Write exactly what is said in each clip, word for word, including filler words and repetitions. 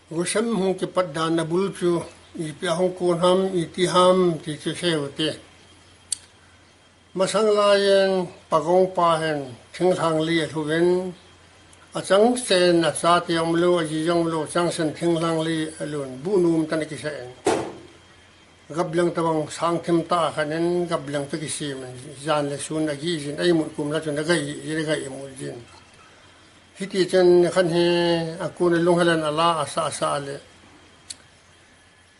Gosem hung kipat dan abul chu ipi ahung kon ham, iti ham ti chu sei u te. Masang laiyin Pagong pa hin thinglhang li alhuvin, achang sen achate jong umlou, aji jong umlou, achang sen thinglhang li alhun, buh nom tah in akisah in. Gableng tabang sang thim tah khat in gableng chu kisem in, jan le sun agih jin, a imut kum la chun aga ih jin, aga imut jin. Hiti chun khat hi akon a lunghel in ala asah asah le,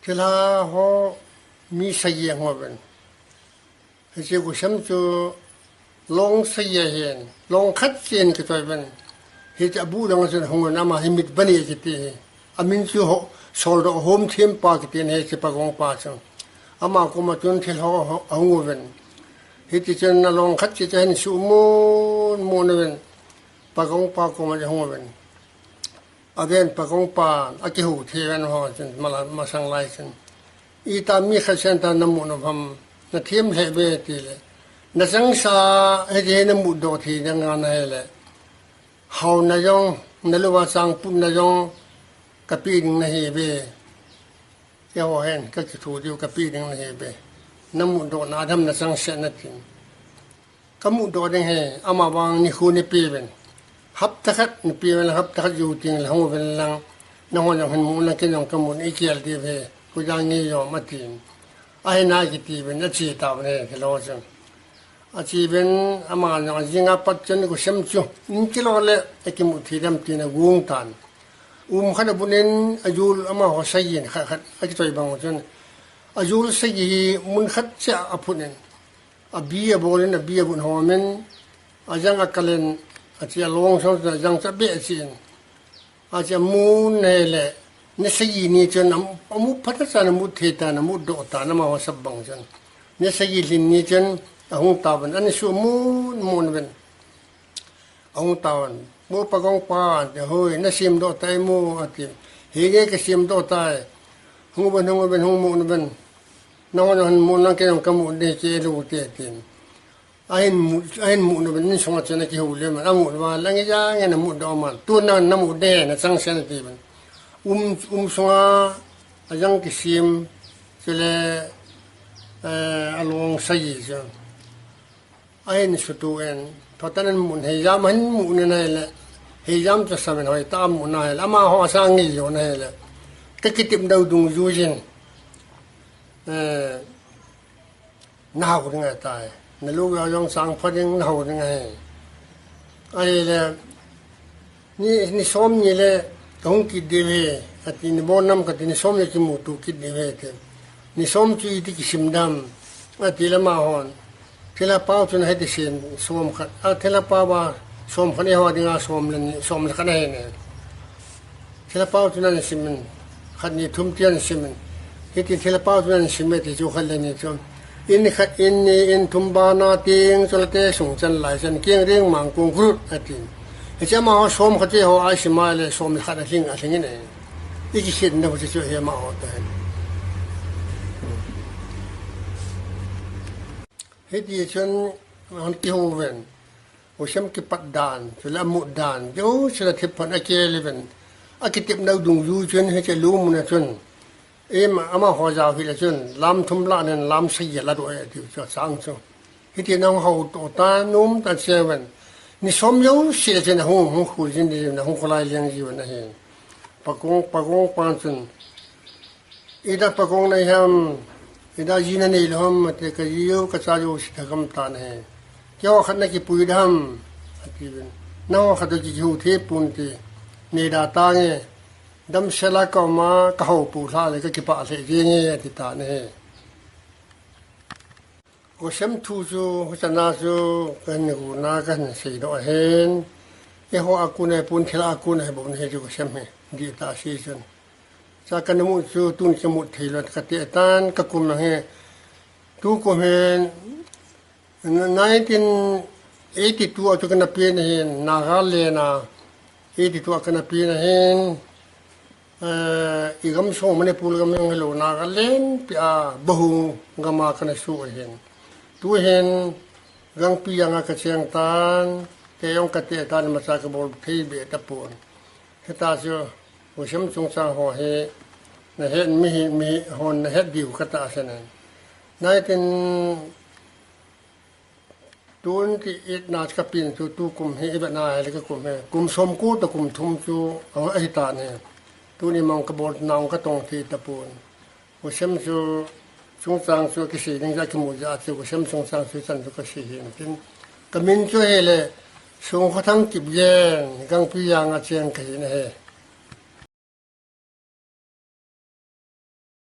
thilha ho mi sagi ahung uvin. Hiche Gosem chu long sagi ahin, long khat cheh in kitoi uvin. Hiche abuh dang chun hung uvin, ama hi Mitbani kiti hi. Amin chu ho, Soldoh Homthempa kiti ahi, hiche Pagong pa chu. Ama koma chun thilha ho ahung uvin. Hiti chun along khat cheh chu ahin suhmon mon uvin. Pagong pa koma ahung uvin. Aven Pagong pan akihou thei uvin ho chun, mala, masang lai chun. Ita mi khat sen ta namu nom ham, nathem lheh uve tile. Nachang sa, hiche hi namu doh thei ding ngan ahile. Haona jong, nalou a chang putna jong, kapeh ding nahi uve. Keiho hin, kakitho diu kapeh ding nahi uve. Namu doh na dam nachang se natin. Kamu doh ding ahi, ama vang nikho neipeh uvin. Hapta khat neipeh uvin, hapta khat jou teng le hung uvin lang. Nangho jong hin mu lang, kei jong kamu, ikhel diu ahi. Koi jong ngei jom atin. Ahi nai kiti uvin, ache tauvin ahi, thilha ho chu. Ache uvin, ama jong ajing a pat chun Gosem chu, in kilo le, akimu thei dem tin agong tan. Um khat abun in, ajol amaho sagi in khat khat, akitoi bang chun. Ajol sagi hi mun khat cheh a aphun in. Abi abol in, abi abun hom in, ajang akal in, ache along sang chun ajang chu abeh cheh in. Ache amun ahile, ni sagi ni chun am-, amu phat a chun amu thei tan, amu doh tan, amaho sap bang chun. Ni sagi lhin ni chun ahung tauvin, ani suhmon mon uvin. Ahung tauvin. Mo Pagong pa, ati, hoi, nasem doh tai mo, ati. Henge kasem doh tai. Hung uvin, hung uvin, hung mon uvin. Nangho jong hin mu lang, kei jong kamu ding, kei lou te, tin. Ahin mu, ahin mu nom in, insung a chun akihou lem in, amu nom a, lang ijat nge namu doh ham, tun nang namu ding, nachang sen ati uvin. Um, um sunga, ajang kisem, chule, eh, along sagi chu. Ahin sutu in, thotan in mun heijam, ahin mu in ahile, heijam chu sam in hoitah a mu in ahile, amaho asang ngei jo in ahile. Kakitep nau dungjuiyin. Eh, Nahao ding ahitai. Nalou a jong chang pha ding nahao ding ahi. Ahile, ni, ni som ni le kahung kit diu ahi, ati, nibon nam kati, ni som ni kimuto kit diu ahi ati. Ni som chu iti kisim dem, ati le amahon. Thilha pau chun hiti sem som khat. A thilha pau a som khat eiho dinga som le ni, som le khat ahi ne. Thilha pau chu nasim in, khat ni thum ti nasim in. Hiti thilha pau chu nasim e ti chu khat le ni chu. In khat, in ni, in thum bana ting chu late sung chan lai chan kiang ring mang kung krut ati. Hiche amaho som khat ti ho a sim a le som le khat alhing, alhing in e. I kikhen nau chu chu hi amaho ta hen. Hiti chun hon kihou ven. Gosem kipat dan, chule amut dan, jouse le thiphan akile ven. Akitep nau dungjui chun, hiche lungmuna chun. Ima, amaho jao hile chun, lam thum la nen, lam sagi la doh e, tiu chu, chang chu. Hiti nahung hao to ta, nom ta che ven. Ni som jouse le chun, hung, hung khu jin di, hung kholai leng ji ven ahi. Pagong, Pagong pan chun. Ida Pagong nei ham, ida ji nanei lou ham, ati, kaji u, kacha u, sita gam ta nahi. Keiho khat nakipui da ham, ati uvin. Nangho khat toh kihou thei pon ti, nei da tange, damsel a kaum a, kahao pou lha le, kakipah lheh jenge, ati ta nahi. Gosem thu chu, huchana chu, kahin guna, kahin seidoh ahin. Eiho a kon a hi pon, thilha a kon a hi bou ahi chu Gosem hi, dihtah a sei chun. Cha kana mu chu, tun kimu thei lou, kati tan, kakum ahi. Tukum hin, nineteen eighty-two a chu kana pen ahin, Nagaland a, eighty-two a kana pen ahin. Eh, i gam sung Manipur gam jong hilou, Nagaland pi a, Bahu gam a kana su ahin. Tuhin, gangpi jang a kacheng tan, kei jong kate tan, imacha kabol thei be tapon. Hita chu, Gosem chungchang ho hi nahet, mihem, mihon nahet diu katahsan e. Nineteen twenty eight na chu kapin chu tukum hi ivet na ahile kakum hi kum somko toh kum thum chu ahitan ahi. Tuni mang kabol nau katong thei tapon. Gosem chu chungchang chu kisei ding ja kimu ja chu Gosem chungchang chu chan chu kasei hin tin. Kamin chu hile Songkhothang Kipgen, Gangpijang a cheng kahin ahi.